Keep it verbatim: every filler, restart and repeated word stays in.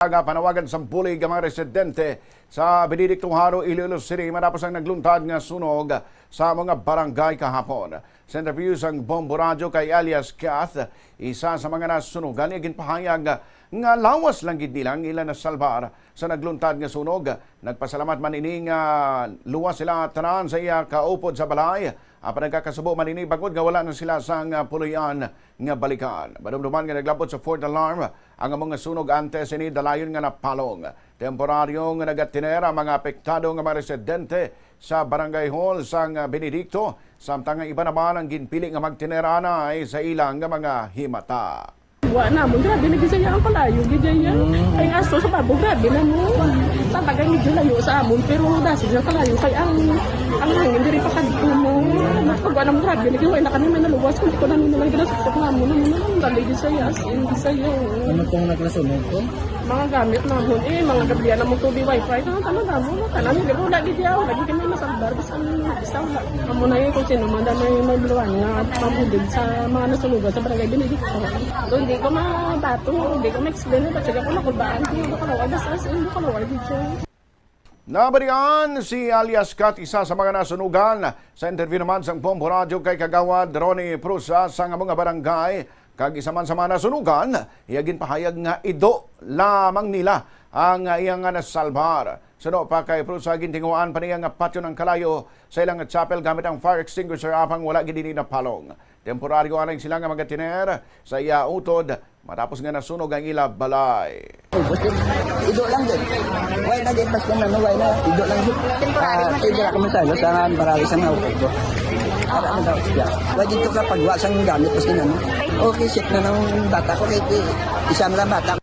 Aga panawagan sang bulig ang mga residente sa Benedicto Jaro, Iloilo City, matapos ang nagluntad nga sunog sa mga barangay kahapon. Sa interview sang Bombo Radyo kay alias Kath, isa sa mga nasunugan, iya ginpahayag nga lawas lang gid nila ang ila nasalbar sa nagluntad nga sunog. Nagpasalamat man ini nga luwas sila tanan sa iya kaupod sa balay. Apan nagkakasubo man ini bangod nga wala na sila sang, ah, puloy-an nga balikan. Madumduman nga naglabot sa fourth alarm ang amo nga sunog, antes ini dalayon nga napalong. Temporaryo nga nagatiner ang mga apektado nga mga residente sa Barangay Hall sang, ah, Benedicto, samtang ang iba naman ang ginpili nga magtiner anay sa ilang nga mga himata. Wa namon, grabe na gid siya ang kalayo gid niya. Ay, aso sa babo, grabe na mo. Talaga medyo layo sa amon, pero dasi siya kalayo kay ang, ang hangin diri pa kadto mo. Pag wala mo, grabe na gid, wala na kami may naluwas, kung di ko namin nalang ginasuksak namon, ano na lang, dali gid siya, as in, gid siya. Ano tong naglasunod to? Mga gamit namon, eh, mga gablian namon, tubig, wifi, ano, ano namon, tanan, hindi mo lagi diyaw, lagi kami masalbar, basta, basta wala. Amo na yun kung sino man na may, may buluhan nga mabulig sa mga nasunugan sa Barangay Benedicto. Doon, di ko mabato, di ko ma-explain, ba't sige ko nakulbaan, di ko kalaway, basta as in, di ko kalaway, di siya. Nabalian si alias Kat, isa sa mga nasunugan. Sa interview naman sang Bombo Radyo kay Kagawad Ronnie Prusa sa nga mga barangay, kag isa man sa mga nasunugan, iya ginpahayag nga ido lamang nila ang iya nga nasalbar. Suno pa kay Prusa, gintinguhaan pa niya nga patyon ang kalayo sa ilang chapel gamit ang fire extinguisher, apang wala gid ini napalong. Temporaryo anay sila nga magatiner sa iya utod matapos nga nasunog ang ila balay. Ubos din. Ido lang din. Why na din? Basta na, no? Why na? Ido lang din. Temporary Ah, man ido lang kami sa, no? Sa temporary sa mga utod ko. Para ano daw siya? Why dito ka pagwa sang gamit? Basta na, no? Okay, check na ng bata ko. Kaya, eh, isa na lang bata.